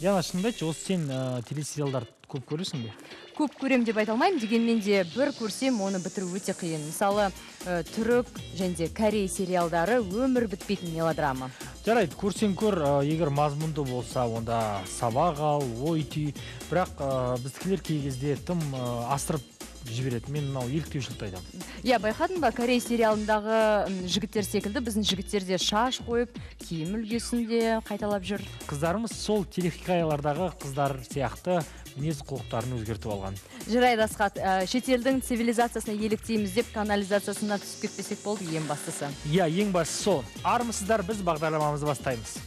Яна, шынымды айтшы, осы сен телесериалдарды көп көресің бе? Көп көрем деп айта алмаймын, дегенмен де бір көрсем, оны бітіру өте қиын. Мысалы, түрік және де корей сериалдары өмір бітпейтін мелодрама. Жарайды, көрсең көр, егер мазмұнды болса, онда сабақ ал, ой түй. Бірақ біздікілер кей кезде тым асырып жібереді. Мен мынау еліктеушілікті айтамын. Иә, байқадың ба, корей сериалындағы жігіттер секілді біздің жігіттер де шаш қойып, киім үлгісін де қайталап жүр. Қыздарымыз сол телехикаялардағы қыздар сияқты мінез құлықтарын өзгертіп алған. Жарайды, Асхат, шетелдің цивилизациясына еліктейміз деп канализациясына түсіп кетпесек болды, ең бастысы. Иә, ең бастысы сол. Армысыздар, біз бағдарламамызды бастаймыз.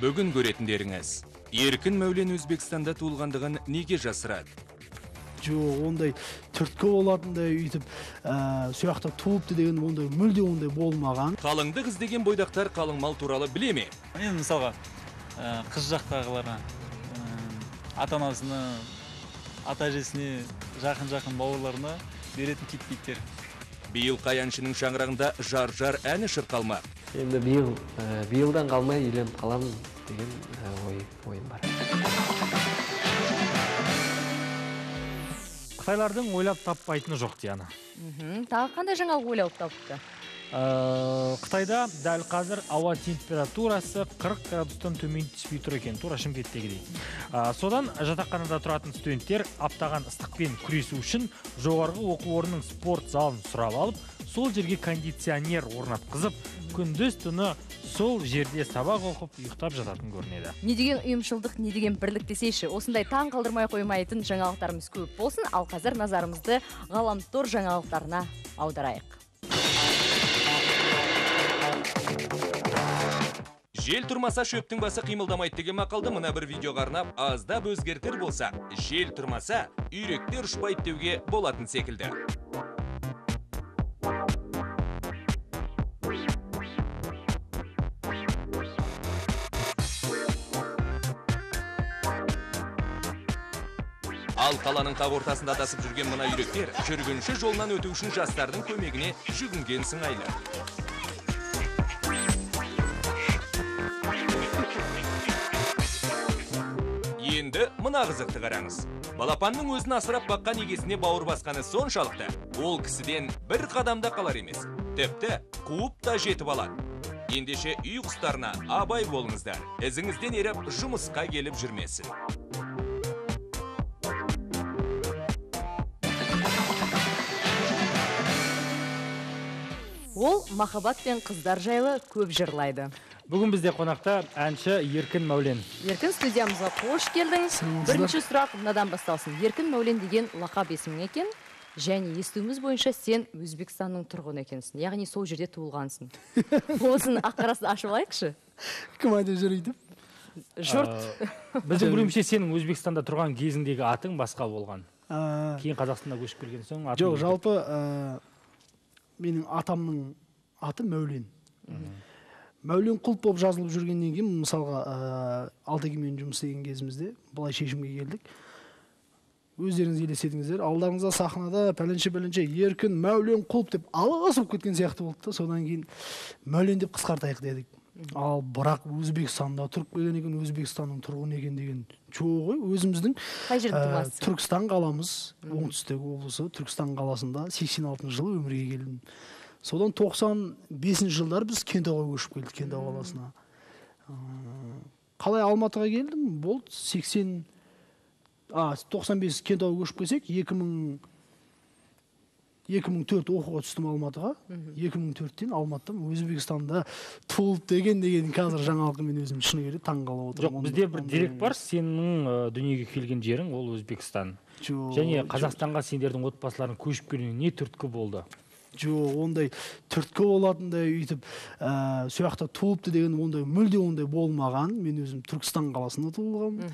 Бүгін көретіндеріңіз: Еркін Мәулен Өзбекстанда туылғандығын неге жасырады? Жоқ, ондай түрткі болатындай өйтіп, сол жақта туыпты деген ондай мүлде ондай болмаған. Қалыңдық іздеген бойдақтар қалың мал туралы біле ме? Мен мысалға, қыз жақтағыларға, ата-анасына, ата-әжесіне, жақын-жақын бауырларына беретін кит-биттер. Биыл қай әншінің шаңырағында жар-жар әні шырқалмақ? Енді биылдан қалмай үйленіп қаламын деген ойым бар. Қытайлардың ойлап таппайтыны жоқ, Диана. Тағы қандай жаңалық ойлап тапты? Қытайда дәл қазір ауа температурасы 40 градустан төмен түспей тұр екен, тура Шымкенттегідей. Содан жатақханада тұратын студенттер аптаған ыстықпен күресу үшін жоғарғы оқу орнының спорт залын сұрап алып, сол жерге кондиционер орнатқызып, күндіз түні сол жерде сабақ оқып, ұйықтап жататын көрінеді. Не деген ұйымшылдық, не деген бірлік десейші. Осындай таң қалдырмай қоймайтын жаңалықтарымыз көп болсын, ал қазір назарымызды ғаламтор жаңалықтарына аударайық. Жел тұрмаса шөптің басы қимылдамайды деген мақалды мына бір видеоға арнап аздап өзгертер болсақ, жел тұрмаса үйректер ұшпайды деуге болатын секілді. Ал қаланың қақ ортасында адасып жүрген мына үйректер жүргінші жолынан өту үшін жастардың көмегіне жүгінген сыңайлы. Енді мына қызықты қараңыз. Балапанның өзін асырап баққан егесіне бауыр басқаны соншалықты, ол кісіден бір қадамда қалар емес. Тіпті қуып та жетіп алады. Ендеше үй құстарына абай болыңыздар. Ізіңізден еріп жұмысқа келіп жүрмесін. Ол махаббат пен қыздар жайлы көп жырлайды. Бүгін бізде қонақта әнші Еркін Мәулен. Еркін, студиямызға қош келдіңіз. Бірінші сұрақ мынадан басталсын. Еркін Мәулен деген лақап есімің екен, және естуіміз бойынша сен Өзбекстанның тұрғыны екенсің, яғни сол жерде туылғансың. Осының ақ-қарасын ашып алайықшы. Кім айтып жүр өйтіп? Жұрт. Біздің білуімізше сенің Өзбекстанда тұрған кезіңдегі атың басқа болған. Кейін Қазақстанда көшіп келген соң атың. Жоқ, жалпы менің атамның аты Мәулен. Мәулен Құлып болып жазылып жүргеннен кейін, мысалға, Алтекемен жұмыс істеген кезімізде былай шешімге келдік. Өздеріңіз елестетіңіздер, алдарыңызда сахнада пәленше-пәленше Еркін Мәулен Құлып деп алғысып кеткен сияқты болды да, содан кейін Мәулен деп қысқартайық дедік. Ал бірақ Өзбекстанда тұрып келген екен, Өзбекстанның тұрғыны екен деген жоқ ғой. Өзіміздің қай жердің тумасы? Түркістан қаламыз, оңтүстік облысы, Түркістан қаласында 86 жылы өмірге келдім. Содан 95 жылдары біз Кентауға көшіп келдік, Кентау қаласына. Қалай Алматыға келдім? Болды, 95 Кентауға көшіп келсек, 2004 оқуға түстім Алматыға. 2004-тен Алматыдан Өзбекстанда туылып деген қазір жаңалыққа мен өзім шыны керек таң қалып отырмын. Жоқ, бізде бір дерек бар, сенің дүниеге келген жерің ол Өзбекстан. Және Қазақстанға сендердің отбасыларың көшіп келуіне не түрткі болды? Жоқ, ондай түрткі болатындай өйтіп, сол жақта туылыпты деген ондай мүлде ондай болмаған. Мен өзім Түркістан қаласында туылғанмын.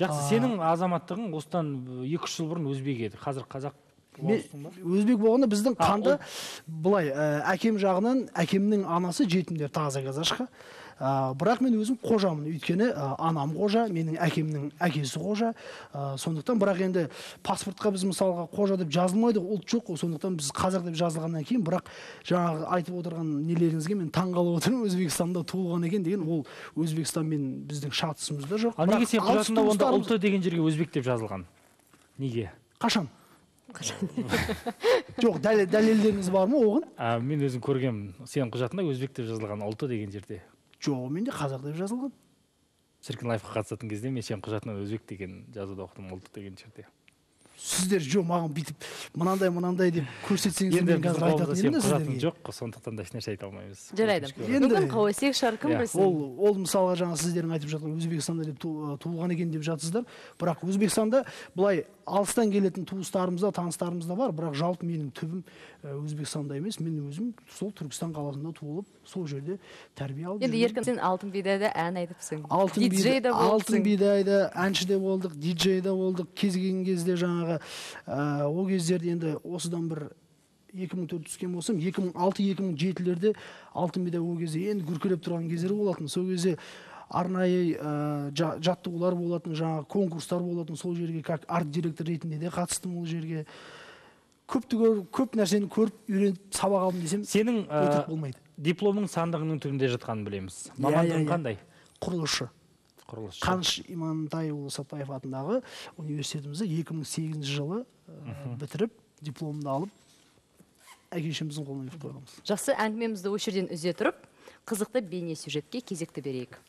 Жақсы, сенің азаматтығың осыдан 2-3 жыл бұрын өзбек еді. Қазір қазақ Өзбек болғанда біздің қанды былай, әкем жағынан, әкемнің анасы жетімдер, таза казашка. Бірақ мен өзім қожамын, өйткені анам қожа, менің әкемнің әкесі қожа. Сондықтан бірақ енді паспортқа біз мысалға қожа деп жазылмайды, ұлт жоқ қой, сондықтан біз қазақ деп жазылғаннан кейін, бірақ жаңағы айтып отырған нелеріңізге мен таңғалып отырмын, Өзбекстанда туылған екен деген, ол Өзбекстанмен біздің шатысымыз да жоқ. Ал неге сен құжатында онда ұлты деген жерге өзбек деп жазылған? Неге? Қашан? Жоқ, дәлелдеріңіз бар ма оған? Мен өзім көргенмін, сенің құжатында өзбек деп жазылған ұлты деген жерде. Жоқ, менде қазақ деп жазылған. Шіркін лайфқа қатысатын кезде мен сенің құжатынан өзбек деген жазуды оқыдым, ұлты деген жерде. Сіздер жоқ, маған бүйтіп мынандай мынандай деп көрсетсеңіздер, мен қазір айтатын едім сіздерге. Жоқ, сондықтан да ешнәрсе айта алмаймыз. Жарайды. Мүмкін қауесек шығар, кім білсін. Ол мысалға жаңа сіздердің айтып жатқан Өзбекстанда деп туылған екен деп жатсыздар. Бірақ Өзбекстанда былай алыстан келетін туыстарымыз да, таныстарымыз да бар, бірақ жалпы менің түбім Өзбекстанда емес, мен өзім сол Түркістан қаласында туылып, сол жерде тәрбие алып. Енді Еркін, сен Алтын бидайда ән айтыпсың. Диджей де болыпсың. Алтын бидайда әнші де болдық, диджей де болдық. Кез келген кезде жаңағы ол кездерде енді осыдан бір 2004 түскен болсам, 2006-2007-лерде Алтын бидай ол кезде енді гүркіреп тұрған кездер болатын. Сол кезде арнайы жаттығулар болатын, жаңағы конкурстар болатын, сол жерге как арт-директор ретінде де қатыстым ол жерге. Көп нәрсені көріп, үйреніп, сабақ алдым десем, сенің өтірік болмайды. Дипломың сандығының түбінде жатқанын білеміз. Мамандығың қандай? Құрылысшы. Құрылысшы. Қаныш Имантайұлы Сәтбаев атындағы университетімізді 2008 жылы бітіріп, дипломды алып, әке-шешеміздің қолына беріп қойғанбыз. Жақсы, әңгімемізді осы жерден үзе тұрып, қызықты бейне сюжетке кезекті берейік.